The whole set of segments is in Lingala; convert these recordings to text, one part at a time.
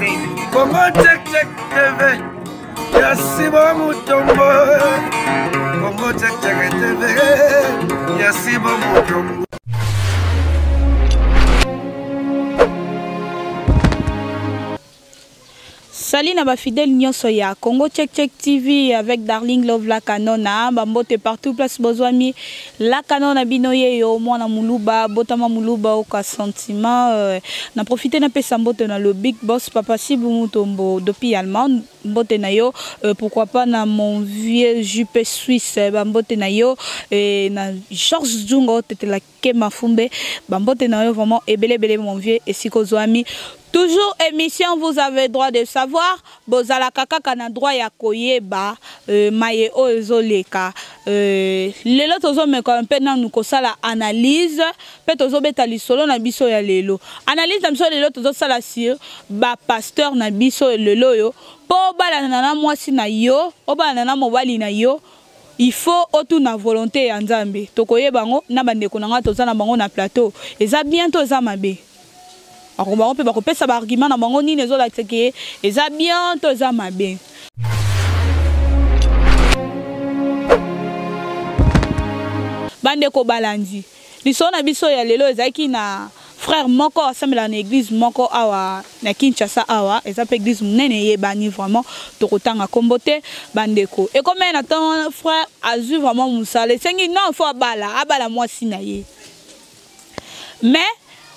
Congo Check Check TV ya Sibo Mutombo. Congo Check Check TV ya Sibo Mutombo. Salut na ba fidèles nyonso ya Congo Check Check TV avec Darling Love la Canona ba mbote partout place bozwami la Canona bino yeyo mwana muluba botama muluba oka sentiment euh, na profiter na pesa mbote na le big boss papa Sibu Mutombo depuis Allemagne mbote na yo euh, pourquoi pas na mon vieux JP Suisse ba mbote na yo et na Georges Zungo tetela Kema Fumbe ba mbote na yo vraiment ebele ebele mon vieux esika ozwami toujours émission vous avez droit de savoir bozalaka kaka na droit ya koyeba euh, maye oyo ezoleka euh, lelo tozomeka mpe nanu kosala analyse mpe tozobeta lisolo na biso ya lelo analyse na biso lelo tozosala sur bapasteur na biso lelo oyo mpo obalana na mwasi na yo obalana na mobali na yo Il faut otuna volonte ya Nzambe. Tokoyeba yango na bandeko na nga toza na bango na plateau. Eza bien to eza mabe? Bango mpe bakopesa ba argument na bango nini ezolakisa ke eza bien to eza mabe. Bandeko balandi, lisolo na biso ya lelo ezalaki na frère moko asambelaka na église moko awa na Kinshasa awa, eza mpe église monene eyebani vraiment, tokotanga kombo te bandeko. Ekomeli na ntango wana frère azwi vraiment mosala, esengi non faut abala, abala mwasi na ye. Mais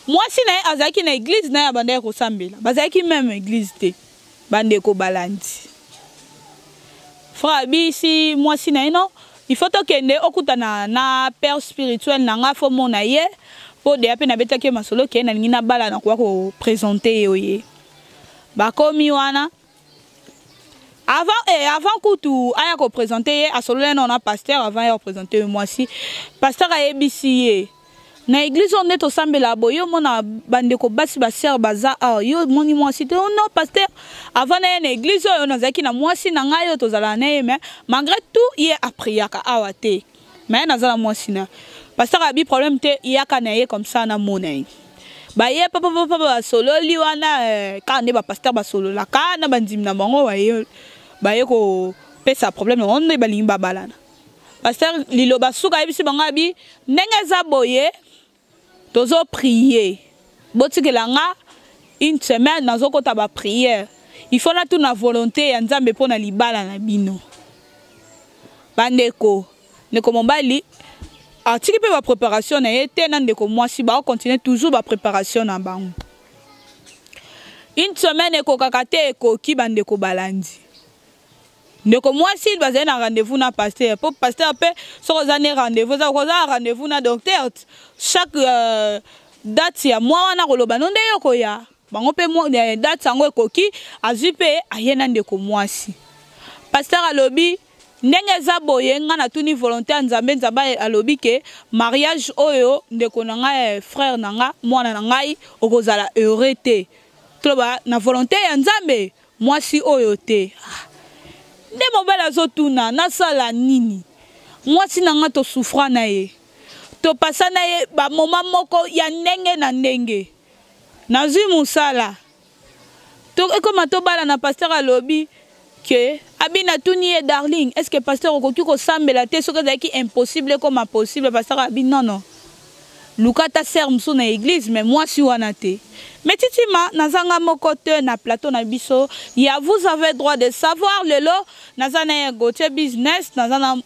mwasi na ye azalaki na église na ye abandaki kosambela, bazalaki même église te. Bandeko balandi. Frère abisi mwasi na ye non, il faut tokende okutana na père spirituel na nga, faut mona ye po deya mpe nabetaki ye masolo ke nalingi nabala na koya kopresente ye oye. Bakomi wana avant eh, avant kutu aya kopresente ye asololaki nao na pasteur avant ya kopresente ye mwasi. Pasteur ayebisi ye na église oyo nde tosambela boye, yo omona bandeko basi ba sœur baza awa, yo omoni mwasi te? Oh non pasteur, avant na ye na église oyo nazalaki na mwasi na ngai oyo tozalaka na ye, mais malgré tout ye apriaka awa te, mais naza na mwasi na pasteur abi problème te, yaka na ye comme ça namona ye. Baye papapapa basololi wana eh, kaka nde bapasteur basololaka na bandimi na bango, baye baye kopesa problème na bango nde balingi babalana. Pasteur liloba suka ayebisi bango abi ndenge eza boye tozo prier, botikela nga une semaine nazokota ba prière, il faut natuna volonté ya Nzambe mpo na libala na bino. Bandeko, ndeko mobali atiki mpe ba préparation na ye te, na ndeko mwasi bao continuer toujours ba préparation na bango. Une semaine ekokaka te, ekoki bandeko balandi. Ndeko mwasi bazali na rendez-vous na pasteur, po pasteur pe soki oza ne rendez-vous eza oza na rendez-vous na docteur chaque euh, date ya mwa wana koloba no nde yo koya bango mpe eh, date yango ekoki azwi mpe aye na ndeko mwasi. Pasteur alobi ndenge eza boye nga natuni volonté ya Nzambe, Nzambe alobi ke mariage oyo ndeko na ngai eh, frère na nga mwana na ngai okozala heureux te, toloba na volonté ya Nzambe mwasi oyo te. Ah, nde mobali azotuna nasala nini? Mwasi na nga tosufra na ye, topasa na ye bamoma moko ya ndenge na ndenge, nazwi mosala to ekoma tobala na pasteur alobi ke abi natuni ye darling, est ce que pasteur okoki kosambela te soki ezalaki impossible ekoma possible? Pasteur abi non non, luka ata sœur mosusu na église, mais mwasi wana te. Mais titima nazanga moko te na plateau na biso ya vous avez droit de savoir. Lelo naza na ye Gauthier business, naza na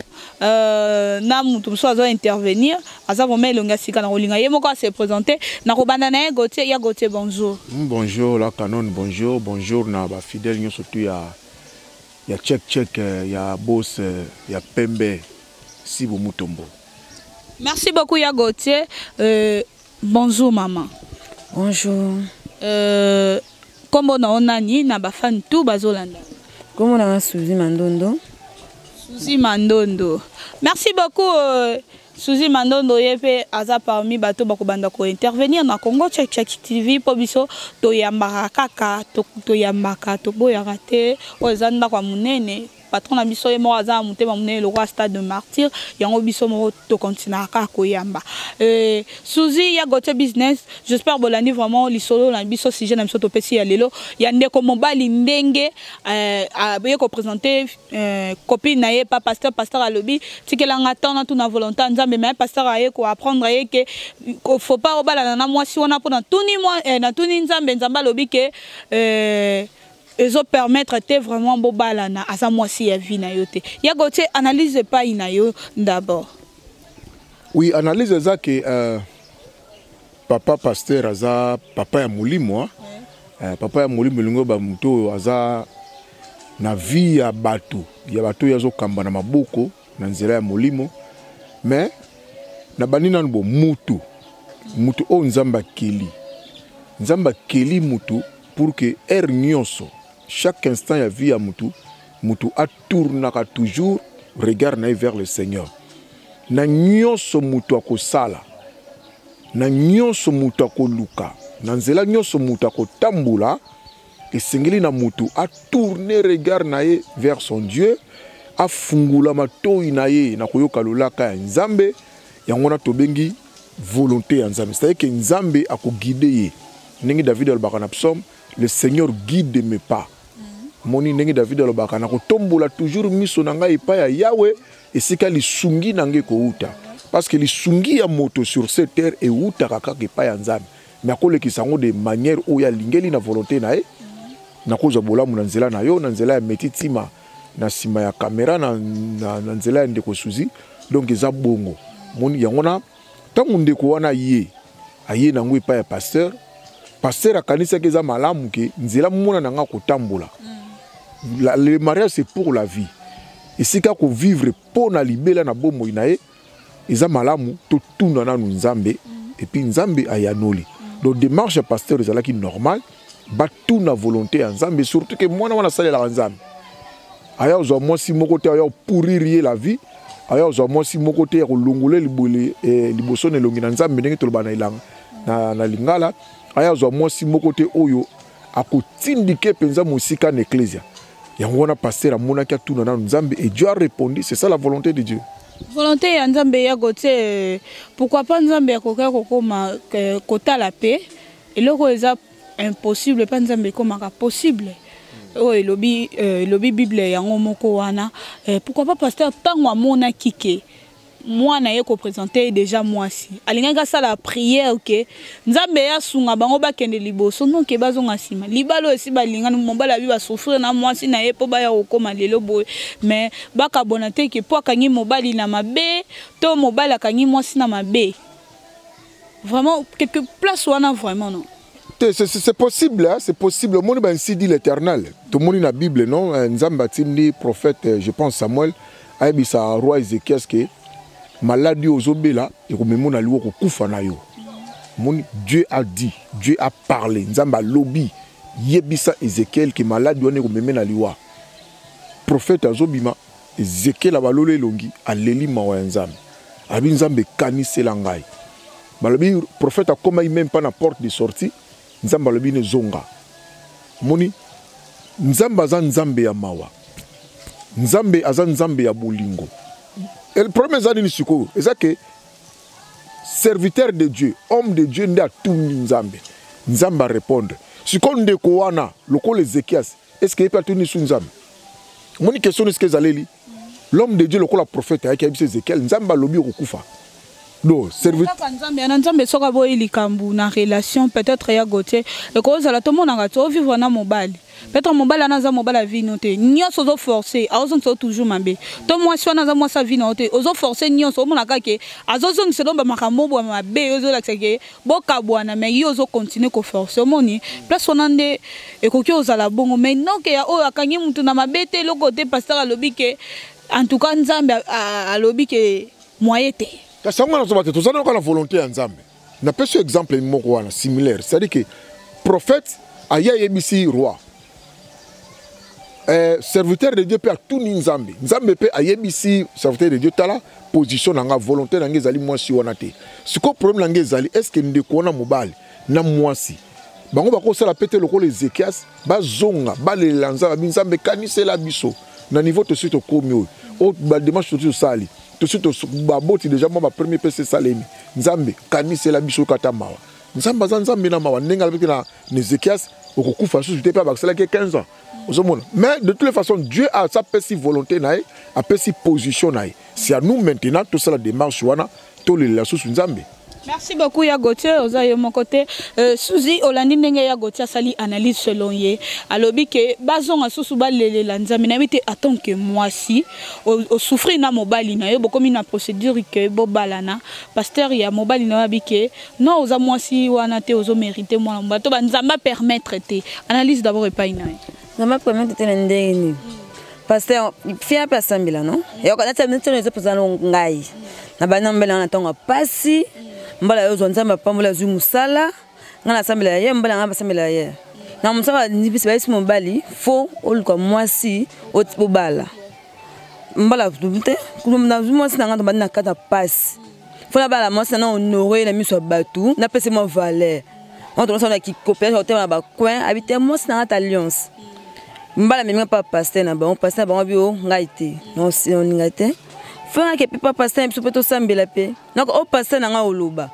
euh, na mutu mosusu azo intervenir, aza vraiment elongi ya sika na kolinga ye moko ase présenter. Na kobanda na ye Gauthier. Ya Gauthier, bonjour. Bonjour la canon, bonjour, bonjour na ba fidèle nyonso tu ya ya check check euh, ya boss euh, ya pembe Sibu Mutombo. Merci beaucoup ya Gauthier. Euh, bonjour maman. Bonjour. Euh, kombo na onani na ba fan tout bazolanda? Kombo na nga Suzy Mandondo. Suzy Mandondo. Merci beaucoup euh, Suzy Mandondo ye pe aza parmi bato bakobanda ko intervenir na Congo Check Check TV po biso toyambaka kaka toyambaka toboyaka te oyo eza ndako ya monene. Patron na biso ye moko aza na motema monene lokola stade de martyr, yango biso moko tokontinaka kaka koyamba. Suzy ya Gauthier Business, j'espère bolandi vraiment lisolo na biso, sujet na biso topesi ya lelo ya ndeko mobali ndenge aye koprésente copine na ye pa pasteur. Pasteur alobi tikelanga temps na tuna volonté ya Nzambe, mais pasteur aye koapprendre ye ke faut pas obalana na mwasi wana mpo natuni Nzambe, Nzambe alobi ke ezopermettre te vraiment bobalana, aza mwasi ya vie na yo te. Ya Gauthier, analyse epai na yo d'abord. Oui, analyse eza ke papa pasteur aza papa ya molimo, ouais. Papa ya molimo elingi bamoto oyo aza na vie ya bato, ya bato oyo azokamba na maboko na nzela ya molimo. Mais na bandi nanu bo mutu, mutu oyo Nzambe akeli, Nzambe akeli mutu pour que heure nyonso, chaque instant ya vie ya mutu, mutu atournaka toujours regard na ye vers le Seigneur. Na nyonso mutu akosala, na nyonso mutu akoluka, na nzela nyonso mutu akotambola, esengeli na mutu atourne regard na ye vers son Dieu, afungula matoi na ye na koyoka lolaka ya Nzambe. Yango wana tobengi volonté ya Nzambe, c'est-à-dire que Nzambe akoguide ye ndenge David alobaka na psaume: "Le Seigneur guide mes pas." Moni ndenge David alobaka: "Nakotombola toujours miso na ngai epai ya Yawe, esika lisungi na ngai ekouta." Parce que lisungi ya moto sur cette terre eutaka kaka epai ya Nzambe, mais akolekisa yango de manière oyo alingeli na volonté na ye. Nakozwa bolamu na nzela na yo, na nzela ya meti ntima na nsima ya kamera, na nzela ya ndeko Suzi. Donc eza bongo. Moni yango na ntango ndeko wana ye aye nango epai ya pasteur, pasteur akanisaki eza malamu ke nzela mona na nga kotambola. Le mariage, c'est pour la vie, esika kovivre mpo na libela na bomoi na ye. Eza malamu totuna nanu Nzambe, et puis Nzambe ayanoli. Donc démarche ya pasteur ezalaki normal, batuna volonté ya Nzambe, surtout ke mwana wana asalelaka Nzambe. Aya kozwa mwasi moko te aya kopourrir ye la vie, aya kozwa mwasi moko te ya kolongola liboso na elongi na Nzambe, ndenge toloba na elanga na lingala. Aya kozwa mwasi moko te oyo akotindike mpenza mosika na ecclesia. Yango wana pasteur amonaki atuna nanu Nzambe, et Dieu a répondu. C'est ça la volonté de Dieu. Volonté ya Nzambe ya Gauthier, pourquoi pas Nzambe akoki kokoma kotala mpe eloko oyo eza impossible mpa Nzambe ekomaka possible, oyo elobi Bible yango moko wana. Pourquoi pas pasteur, ntango amonaki ke mwana ye koprésente déjà mwasi, alingaki asala prière ke Nzambe ye asunga bango bakende liboso, noke bazonga nsima. Libala oyo esi balingani, mobali abi basouffrir na mwasi na ye mpo baya kokóma lelo boye, mais bakabona te ke mpo akangi mobali na mabe to mobali akangi mwasi na mabe. Vraiment, quelque place wana, vraiment non. C'est possible, hein, c'est possible. Omoni ba "ainsi dit l'Éternel". Tomoni na Bible, non, Nzambe atindi prophète, je pense Samuel, ayebisa roi Ézéchias ke maladie ozobela ekomema na liwa, kokufa na yo. Moni, Dieu a dit, Dieu a parlé. Nzambe alobi: "Yebisa Ézéchiel ke maladie wana ekomema na liwa." Prophète azobima, Ézéchiel abaloli elongi, aleli mawa ya Nzambe, alobi: "Nzambe, ekanisela ngai." Balobi prophète akomaki même pas na porte de sortie, Nzambe alobi ne: "Zonga." Moni, Nzambe aza Nzambe ya mawa, Nzambe aza Nzambe ya bolingo. Et le problème eza nini sikoyo? Eza ke serviteur de Dieu, homme de Dieu nde atuni Nzambe, Nzambe arépondre. Sikoyo ndeko wana lokola Ezekias, est ce que ye mpe atuni su Nzambe? Omoni question eske ezaleli l'homme de Dieu lokola prophète ayaki ayebisa Ezekiel: "Nzambe alobi okokufa." Donc serviteur Kaka Nzambe yana, Nzambe soki aboyi likambo na relation, peut-être ya Gauthier ekozala tomonaka ti ovivre na mobali, peut-être mobali wana aza mobali avino te, nyonso ozoforce, azozongisa yo toujours mabe, to mwasi wana aza mwasi avino te, ozoforce nyonso, omonaka ke azozongisela yo bamakambo bwa mabe oyo ezolakisa ke bokabwana, mais yo ozocontinue koforce. Omoni place wana nde ekoki ozala bongo, mais noke ya oyo akangi mutu na mabe te, eloko te. Pasteur alobi ke en tout cas Nzambe alobi ke moye te. Kasi yango wana nazoba te, toza nano na volonté ya Nzambe. Napesi yo exemple moko wana similaire, c'est-à-dire que prophète aye ayebisi roi, serviteur de Dieu mpe atuni Nzambe, Nzambe mpe ayebisi serviteur de Dieu: "Tala position na nga, volonté na nga ezali mwasi wana te." Sikoyo problème na nga ezali: est ce que ndeko wana mobali na mwasi bango bakosala mpe te lokola Ezekias, bazonga, balelela Nzambe, abi: "Nzambe, ekanisela biso"? Na niveau tosi tokomi oyo, oyo badémarche tosi tosali, tosi baboti déjà mwa bapremier pese esalemi. Nzambe, kanisela biso kata mawa. Nzambe aza Nzambe na mawa. Ndenge alobaki na Ezekias, okokufa susu te, mpe abakiselaki 15 ans. Ozomona? Mais de toutes les façons, Dieu apesi volonté na ye, apesi position na ye. C'est à nous maintenant tosala démarche wana, tolelela susu Nzambe. Merci beaucoup ya Gauthier. Oza yo moko te. Suzi, olandi ndenge ya Gauthier asali analyse. Selon ye, alobi ke bazonga susu, balelela Nzambe. Nayebi te, en tant que mwasi osouffrir na mobali na yo, bokomi na procédure ke bobalana, pasteur ya mobali na yo abi ke non, oza mwasi wana te, ozomérite mwana mobali to banzambe apermettre te. Analyse d'abord epai na ye. Nzambe apermettre te na ndenge nini? Pasteur fia mpe asambela no nati eza mpenza ngai na banda mbela na ntango ya pasi. Mbala yo ozwa, Nzambe apambola, azwi mosala. Ngai nasambela ye, mbala ngai basambela ye na mosala. Bandibisi bayesi mobali fo oluka mwasi obala. Mbala te, nazwi mwasi na ngai, tobandi na kati ya pasi. Fo nabala mwasi na honore na miso ya bato, napesi mwa valeur. Wana tonosala na kikopération, otema na bacoin abi te mwasi na ngai ta alliance. Mbala meminga mpa pasteur na bango, pasteur na bango abi o ngai te, oninga te. Fo ngaki epe pa pasteur na biso mpe tosambela mpe nako o pasteur na ngai oloba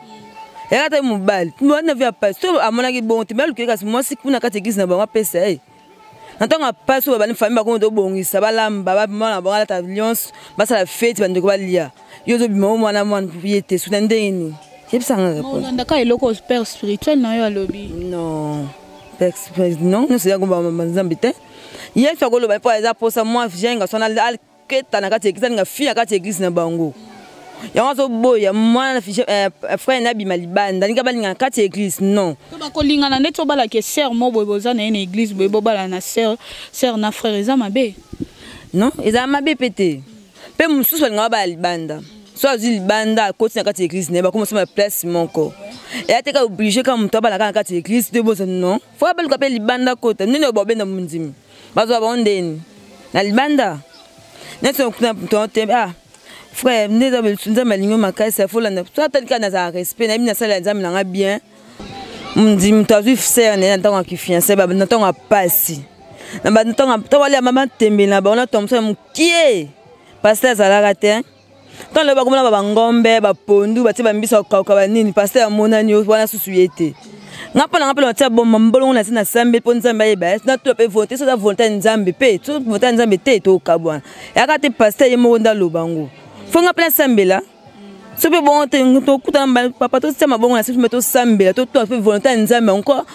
yaka te mobali na vie ya pasteur amonaki bongo te, me alukeli kasi mwasi kuna kati église na bango apesa ye. Na ntango ya pasi oyo babandi famille bakomi tobongisa, balamba, bamwana bango alata alliance, basala feti, bandeko balia. Yo ozobima o mwana mwana ye te, suna ndenge nini? Yebisanga. Olandaka eloko père spirituel na yo alobi? Non, non, nyonso yango Nzambe te. Yesu akoloba mpo aza posa mwa jenga sona aketa na kati ya église, alinga fille na kati ya église na bango. Yango azoboya mwana frère nabima libanda, alinga balinga na kati ya église, non. To bakolingana ndeti obalaka sœur mo boye, boza na ye na église boye, bobala na sœur, sœur na frère, eza mabe? Non, ezala mabe mpe te. Mpe mosusu balingaka baya libanda, so azwi libanda, akoti na kati ya église na ye, bakoma place moko. Eya te ka oblige kaka moto abalaka na kati ya église te, boza non, fo abaluka mpe libanda kota. Ndeni oyo babenda mondimi, bazwa bango ndeni na libanda neti te. Ah frère, nde Nzambe alingi makasi, afolanda so atali kaka nazala respect, nayebi nasala ya Nzambe nanga bien. Mondimi moto azwi sœur na ye na ntango ya kifiancé, na ntango ya pasi, na bantango ntango alia mama tembe na bango na ntango mosusu ya mokie, pasteur azalaka te. Ntango lelo bakomona bangombe, bapondu, batie bambisi bakauka banini, pasteur amonani wana susu ye te. Nga mpo na nga mpe natia bomba mbolongo na se na sambe mpo Nzambe ayeba natula mpe volonté. So eza volonté ya Nzambe mpe so volonté ya Nzambe te, tokabwana. Yaka te, pasteur ye moko nde aloba ngo, fo nga mpe nasambela. So mpe bongo te, tokutana papa, totia mabongo na se mpe tosambela, totula mpe volonté ya Nzambe yango.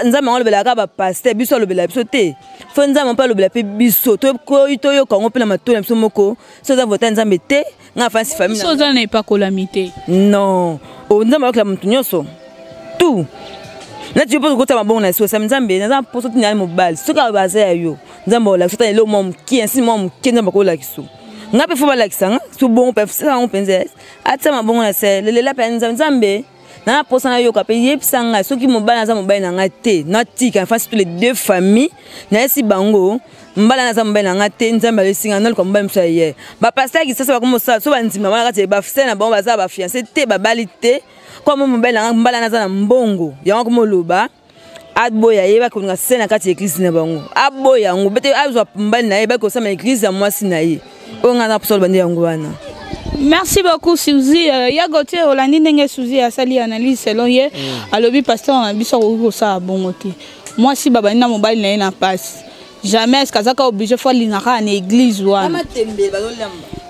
Nzambe yango alobelaka kaka bapasteur, biso alobela biso te. Fo Nzambe mpe alobela mpe biso, toyoka yango mpe na matoi na biso moko. So eza volonté ya Nzambe te, nga afandisi famille. So oza na epakolami te. Non, Nzambe ayokela motu nyonso tout. Neti yo mpo okota mabongo na so osami Nzambe, naza mposo tina ya mobali. Soki aza ya yo, Nzambe olakisa ata eloko mwa mokie, ainsi mwa mokie Nzambe akolakisa. Nga mpe fo balakisa nga so bongo mpe sala yango mpenza, atia mabongo na se, lelela mpe Nzambe. Nzambe, na mposa nayoka mpe yebisa ngai soki mobali aza mobali na ngai te, natika nafasi tous les deux familles, nayesi bango mbala naza mobali na ngai te. Nzambe alesi ngai, naluka mobali mosusu aye. Bapasteur Kisasa bakomosala so bandima wana kati bafise na bango, baza bafiancé te, babali te. Kwa mo mobali na ngai mbala naza na mbongo yango akomoloba aboya ye, bakolinga se na kati ya église na bango, aboya yango bete azwa mobali na ye, bakosala na église ya mwasi na ye. Oyo ngai naza mposa oloba nde yango wana. Merci beaucoup Suzy. Ya Gauthier, olandi ndenge Suzy asali analyse. Selon ye, alobi pasteur na biso akoki kosala bongo te. Mwasi babandi na mobali na ye na pasi, jamais est-ce que azaka obligé fo alingaka na église wana?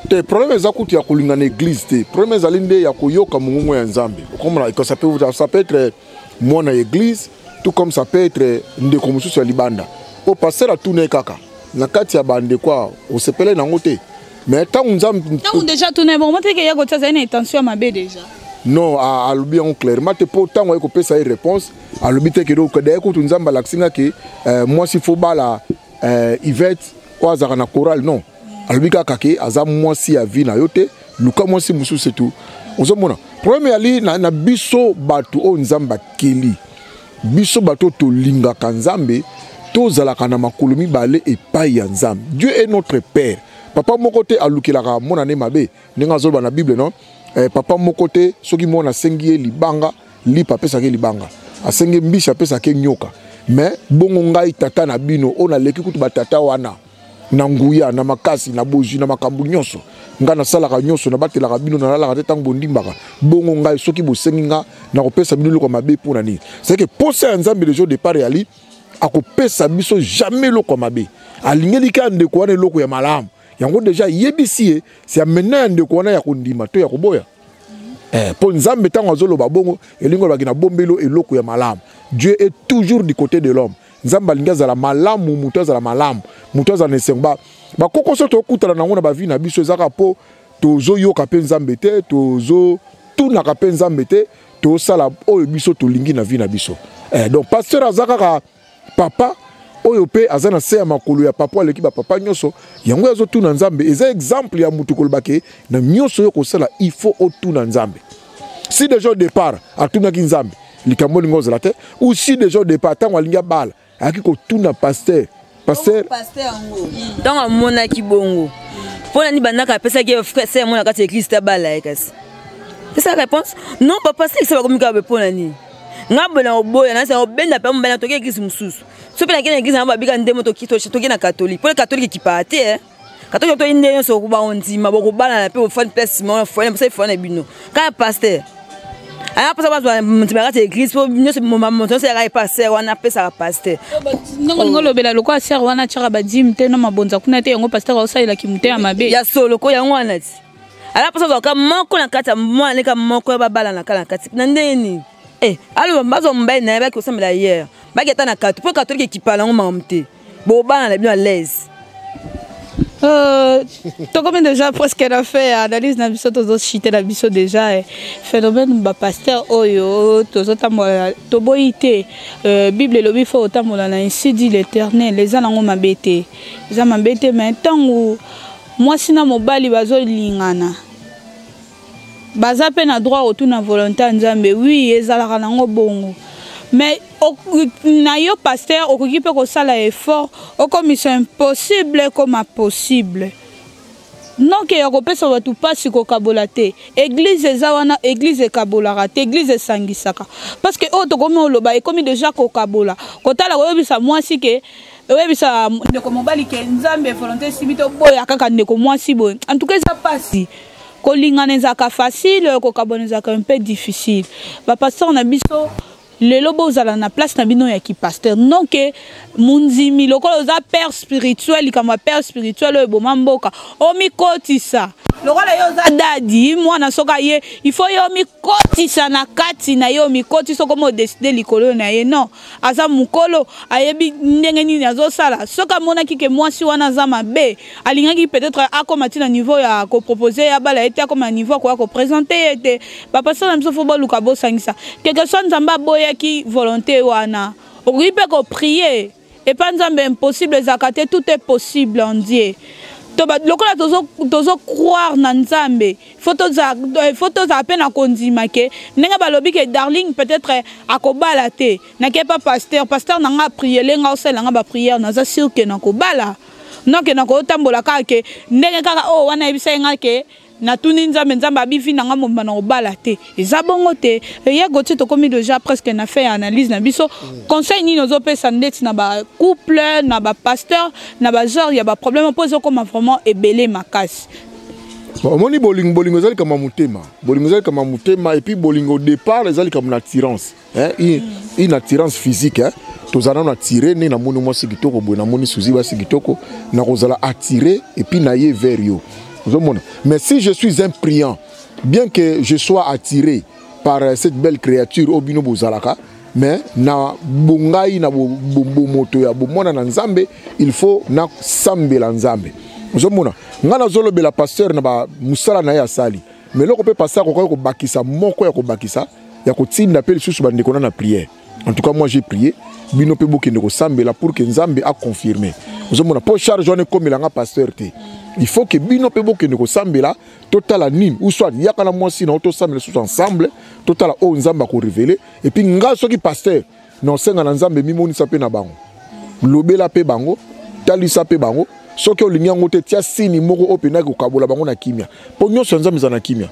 Te, problème eza kutu ya kolinga na église te. Problème ezali nde ya koyoka mongongo ya Nzambe. Okomona, ça peut être mwana ya église, tout comme ça peut être ndeko mosusu ya libanda po pasteur atuna ye kaka na kati ya bandeko awa, osepele nango te. Mais ntango Nzambe Ntango déjà tuna bon moteke ya Gauthier azali na intention ya mabe déjà. Non, alobi yango clairement te, mpo ntango aye kopesa ye réponse, alobi te ke daye kutu Nzambe alakisi nga ke mwasi fo bala Ivete oyo azalaka na chorale. Non, alobi kaka ke aza mwasi ya vie na yo te, luka mwasi mosusu, c'est tout. Ozomona, problème eyali na biso bato oyo Nzambe akeli biso, bato oyo tolingaka Nzambe, tozalaka na makolo mibale epai ya Nzambe. Dieu est notre père. Papa moko te alukelaka mwana ne mabe, ndenge azoloba na Bible. Non, papa moko te, soki mwana asengi ye libanga lipa, apesaki ye libanga, asengi mbisi, apesaki ye nyoka. Mais bongo ngai tata na bino oyo naleki kutu batata wana. Na nguya, na makasi, na bozwi, na makambo nyonso. Ngai nasalaka nyonso, nabatelaka bino, nalalaka te ntango bondimbaka. Bongo ngai soki bosengi nga, nakopesa bino eloko ya mabe mpo na nini? C'est que posa ya Nzambe déjà au départ yali akopesa biso jamais eloko ya mabe. Alingeli kaka ndeko wana eloko ya malamu. Yango déjà ayebisi ye, c'est ya maintenant ya ndeko wana ya kondima to ya koboya. Mpo Nzambe ntango azoloba bongo, elingi olobaki na bombelo eloko ya malamu. Dieu est toujours du côté de l'homme. Nzambe alingi azala malamu, moto azala malamu, moto azala na esengo. Bakoko so tokutana nango na bavi na biso ezaka mpo tozoyoka mpe Nzambe te, tozotunaka mpe Nzambe te, tosala oyo biso tolingi na vie na biso. Donc pasteur aza kaka papa oyo mpe aza na se ya makolo ya papa aleki bapapa nyonso, yango azotuna Nzambe. Eza exemple ya motu koloba ke na nyonso oyo kosala il faut otuna Nzambe. Si déjà au départ atunaki Nzambe, likambo olingi ozala te. Ou si déjà au départ ntango alingi abala ayaki kotuna pasteur, pasteur yango ntango amonaki bongo, mpo nani bandaka apesaki ye se yango na kati ya église te abala ye? Kasi c'est ça réponse. Non, papa, c'est ça bakomi kaka mpo na nini nga boye na koboya nasa obenda mpe mobali toki église mosusu. So mpe nakei na église yango babika ndemo toki na catholique, mpo catholique ekipaka te. Catholique toyi nde nyonso bandima bokobalana mpe bofandi place nsima foyer bosali foyer na bino. Kaka pasteur aya mposa bazwa ndima kati ya église, mpo nyonso moto nyonso yaka epa sœur wana apesaka pasteur. Ndenge olingi olobela lokola sœur wana atiaka badîme te na mabonza kuna te, yango pasteur aosalelaki mote ya mabe. Ya solo ko yango wana ti ala mposa azwaka moko na kati ya mwana leka moko ya babalana kaka na kati na ndenge nini. Aloba bazwa mobali na ye, baki kosambela hier, baki ata na kato, mpo catholique ekipala yango makambo te, bobana na bino à l'aise. Tokomi déjà presque na fin ya analyse na biso, tozochite na biso déjà phénomène bapasteur oyo tozotambola. Toboyi te, Bible elobi faut otambola na ainsi dit l'Éternel. Eza nango mabe te, eza mabe te, mais ntango mwasi na mobali bazolingana, baza mpe na droit kotuna volonté ya Nzambe. Oui, ezalaka nango bongo, mais na yo pasteur okoki mpe kosala effort okomisa impossible ekoma possible. Noke ya kopesa bato mpasi kokabola te. Église eza wana, église ekabolaka te, église esangisaka. Parce que oyo tokomi oloba ekomi déjà kokabola. Kotala koyebisa mwasi ke oyebisa ndeko mobali ke Nzambe volonté esimi te, oboya kaka ndeko mwasi boye. En tout cas eza mpasi. Kolingana ezalaka facile, kokabona ezalaka un peu difficile. Bapasteur na biso lelo, bozala na place na bino ya kipasteur, non ke mondimi lokola oza père spirituel. Likambo ya père spirituel oyo eboma mboka, omikotisa lokola yo oza daddy. Mwana soki aye, il faut yo omikotisa na kati na ye, omikotisa, okoma odécider likolo na ye. Non, aza mokolo, ayebi ndenge nini azosala. Soki amonaki ke mwasi wana aza mabe, alingaki peut-être akoma ti na niveau ya koproposer ye abala ye te, akoma na niveau akoya koprésenter ye te. Bapasteur na biso, faut boluka bosangisa. Quelque soit Nzambe aboyaki volonté wana, okoki mpe koprier epa Nzambe. Impossible ezalaka te, tout est possible en Dieu. Lokola tozo croire na Nzambe, faut tozala mpe na kondima ke ndenge balobi ke Darling peut-être akobala te, nake pa pasteur, pasteur na nga apriele nga, osalela nga baprière, naza sûr ke nakobala. Noke nakotambola kaka ke ndenge kaka oyo wana ayebisa ye nga ke natuni Nzambe, Nzambe abivi na nga mobima na kobala te. Eza bongo te. Ye Gautier, tokomi déjà presque na fin ya analyse na biso. Conseil nini ozopesa ndeti na bacouple, na bapasteur, na bagenre ya baproblème, mpo ezokoma vraiment ebele makasi? Omoni, bolingo, bolingo eza likambo ya motema. Bolingo eza likambo ya motema. Et puis bolingo au départ eza likambo na attirance, hein, une attirance physique, hein. Tozala nano attiré. Nde namoni mwasi kitoko boye, namoni Suzi basi kitoko, nakozala attiré et puis na ye vers yo, ozomona. Mais si je suis un priant, bien que je sois attiré par cette belle créature oyo bino bozalaka, mais na bongai na bomoto ya bomwana na Nzambe, il faut nasambela Nzambe, ozomona. Ngai nazolobela pasteur na mosala na ye asali, mais eloko mpe pasteur akoki kobakisa moko ya kobakisa ya kotinda mpe lisusu bandeko na prière. En tout cas moi j'ai prié, bino mpe bokende kosambela pour que Nzambe aconfirme, ozomona. Mpo charge wana ekomelanga pasteur te, il faut que bino mpe bokende kosambela, totala nini, ou soit yaka na mwasi na yo, tosambela lisusu ensemble, totala oyo Nzambe akorévéler. Et puis nga soki pasteur, na osenga na Nzambe mimonisa mpe na bango, lobela mpe bango, talisa mpe bango. Soki olingi yango te, tia sini moko oyo mpendaki kokabola bango na kimia, mpo nyonso ya Nzambe eza na kimia.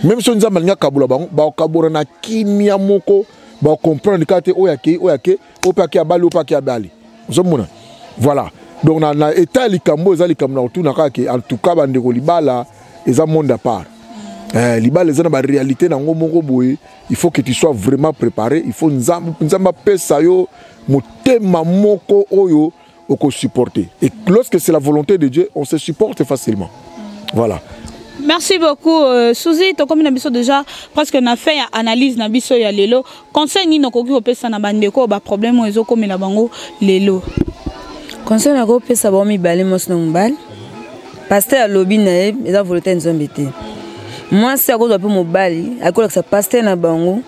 Même soki Nzambe alingi akabola bango, bakokabola na kimia moko, bacomprendre kaka te oyo akei, oyo ake, oyo mpe ake abali, oyo mpe ake abali, ozomona. Voilà. Donc na, na état ya likambo eza likambo na kotuna kaka ke en tout cas bandeko, libala eza monde à part. Libala eza na baréalité nango moko boye. Il faut que tu sois vraiment préparé. Il faut Nzambe apesa yo motema moko oyo okosupporter. Et lorsque c'est la volonté de Dieu, on se supporte facilement. Voilà. Merci beaucoup, Suzy. Tokomi na biso déjà presque na fin ya analyse na biso ya lelo. Conseil nini okoki kopesa na bandeko ba problème oyo ezokomela bango lelo? Conseil nakopesa bango mibale, mwasi na mobali: pasteur alobi na ye, eza volonté ya Nzambe te. Mwasi akozwa mpe mobali akolakisa pasteur na bango,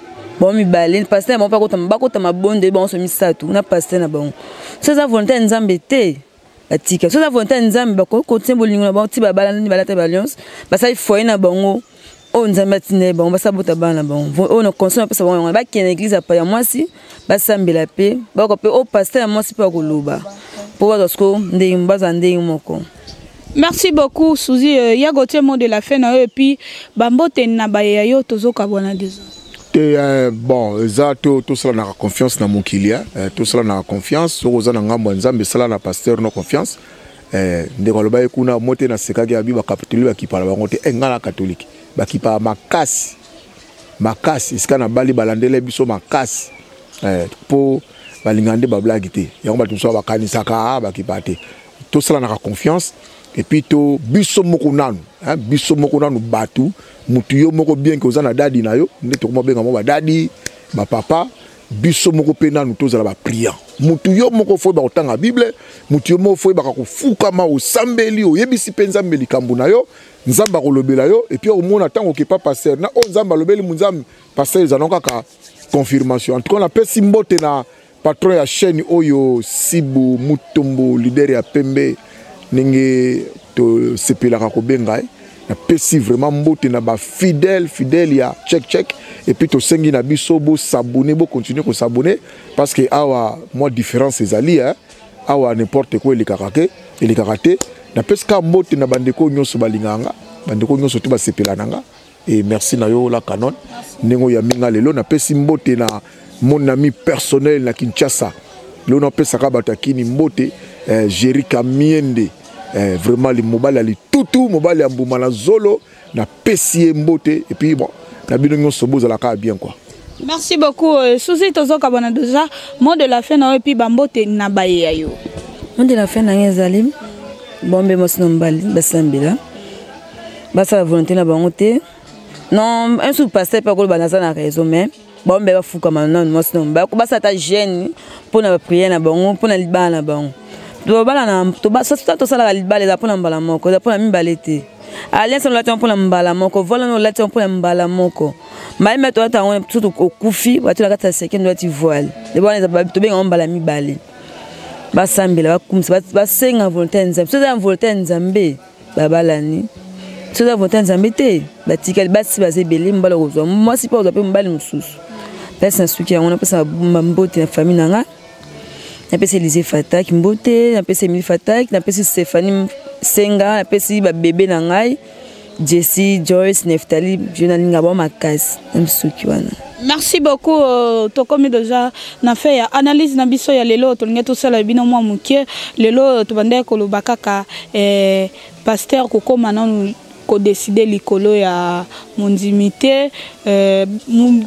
bango mibale, pasteur na bango mpe bakota mabonde bango so misato na pasteur na bango. So eza volonté ya Nzambe te, batika. So eza volonté ya Nzambe, bakoki kotia bolingo na bango ti babalani, balata baalliance, basali foyer na bango oyo Nzambe atinda ye bango, basala bota bana na bango. Oyo na conseil napesa bango yango: bakende église ya mwasi, basambela mpe bako mpe oyo pasteur ya mwasi mpe akoloba, mpo bazwa siko ndenge bazwa ndenge moko. Merci beaucoup, Suzy. Ya Gautier, mot de la fin na yo et puis bambote na bayeya yo, tozokabwana déjà. Te, bon, eza tosalanaka confiance na mokili, tosalanaka confiance. Soki oza na ngambo ya Nzambe, esala na pasteur no confiance. Ndeko aloba ye kuna mo te, nasekaki abi bakatolike bakipala bango te. Ngai na katolike bakipaka makasi makasi. Esika na bali balandela biso makasi mpo balingaka nde bablague te. Yango bato mosusu bakanisaka bakipaka te. Tosalanaka confiance et puis to biso moko nanu, hein, biso moko nanu bato mutu yo moko, bien ke oza na dadi na yo nde tokoma benga mo badadi bapapa, biso moko mpe nanu tozala bapriant. Mutu yo moko faut oyeba kotanga Bible, mutu yo moko faut oyebaka kofukama, osambeli, oyebisi mpe Nzambe likambo na yo, Nzambe akolobela yo. Et puis omona ntango okepa pasteur na oyo Nzambe alobeli mu Nzambe, pasteur ezala kaka confirmation. En tout cas, napesi mbote na patron ya chaîne oyo, Sibu Mutombo, leader ya pembe, ndenge tosepelaka kobenga ye. Napesi vraiment mbote na bafidèle, fidèle ya Check Check. Et puis tosengi na biso bos'abonner, bocontinue kos'abonner, parce que awa mwa différence ezali, hein? Awa n'importe quoi elekaka ke elekaka te. Napesi kaka mbote na bandeko nyonso balingaka nga, bandeko nyonso te basepela na nga. Et merci na yo la canon, ndenge oyambi nga lelo. Napesi mbote na mon ami personnel na Kinshasa lelo, napesaka bato ya kini mbote, Jerika Miende, vraiment mobali ya litutu, mobali ya mbuma na zolo, napesi ye mbote. Et puis bon, na bino nyonso bozalaka bien quoi. Merci beaucoup, Suzy. Tozokabwana déjà. Mot de la fin na yo et puis bambote na bayeya yo. Mot de la fin na ngai ezali bombe: mwasi na mobali basambela, basala volonté na bango te. Non, un sous pasteur mpe akoloba naza na raison, mais bango mpe bafukama nanu, mwasi na mobali basala ata jeûne mpona baprière na bango, mpona libala na bango. Tobala, tosalaka libala, eza mpona mbala moko, eza mpona mibale te. Alliance olati yango mpona mbala moko, voile olati yango mpona mbala moko. Mbala mibale tolata yango soki okufi, bato na kati ya cercueil olati voile. Wana tobenga yango mbala mibale. Basambela, bakumisa, basenga volonté ya Nzambe. Soki eza volonté ya Nzambe, babalani. Soki eza volonté ya Nzambe te, batikali. Basi baza ebele, mobali akozwa mwasi mpe akozwa mpe mobali mosusu. Place na suki yango, napesa mbote na famille na nga. Napesi Elise Fatak mbote, napesi Emile Fatak, napesi Stéphanie Senga, napesi babebe na ngai Jessie, Joyce, Neftali. Je nalinga bango makasi na misuki wana. Merci beaucoup. Tokomi déjà na fin ya analyse na biso ya lelo. Tolingi tosala bino mwa moke. Lelo tobandaki koloba kaka pasteur kokóma nanu kodécider likolo ya mondimi te.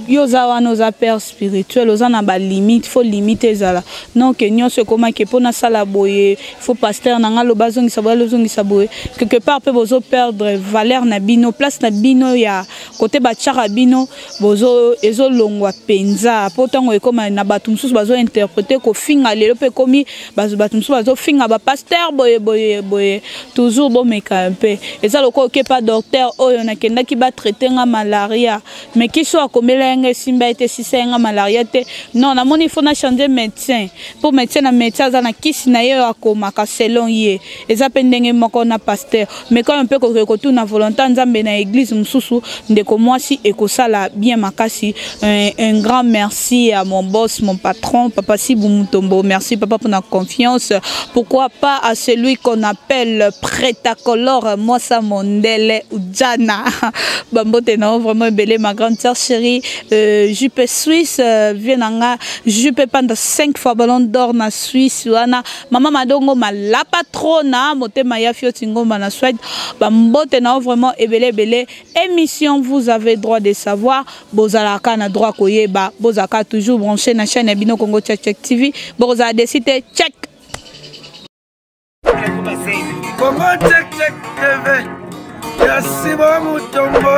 Yo oza wana, oza père spirituel, oza na balimite, faut limite ezala. Donc nyonso ekomaki mpo nasala boye, faut pasteur na nga aloba azongisa boye, alozongisa boye. Quelque part mpe bozoperdre valeur na bino, place na bino ya kote batiaka bino bozo ezolongwa mpenza, mpo ntango ekóma na bato mosusu bazointerpréter kofinga. Lelo mpe ekomi bato mosusu bazofinga bapasteur boye boye boye. Toujours bomeka mpe eza lokola okepa docteur oyo nakendaki batraiter nga malaria, mais kisi oyo akomela ye nga esimba ye te, esisa ye nga malaria te. Non, namoni faut na changer médecin, mpo médecin na médecin aza na kisi na ye oyo akomaka selon ye. Eza mpe ndenge moko na pasteur, mais quand mpe koke kotuna volonté Nzambe na église mosusu, ndeko mwasi, ekosala bien makasi. Un grand merci à mon boss, mon patron, papa Sibu Mutombo. Merci papa pour la confiance. Pourquoi pas à celui qu'on appelle Prêt-à-color, moi ça mondele. Gisèle Ujana. Bambote na vraiment ebele, ma grande sœur chérie. Jupe Suisse, vieux na nga Jupe panda 5 fois ballon d'or na Suisse wana. Mama Madongo ma la patrona, motema ya fio tingomba na Suède. Bambote na vraiment ebele ebele. Émission, vous avez droit de savoir. Bozalaka na droit koyeba. Bozalaka toujours branché na chaîne ya bino Congo Check Check TV. Bozala décidé check. Congo Check Check TV. Ya Simon Mutombo.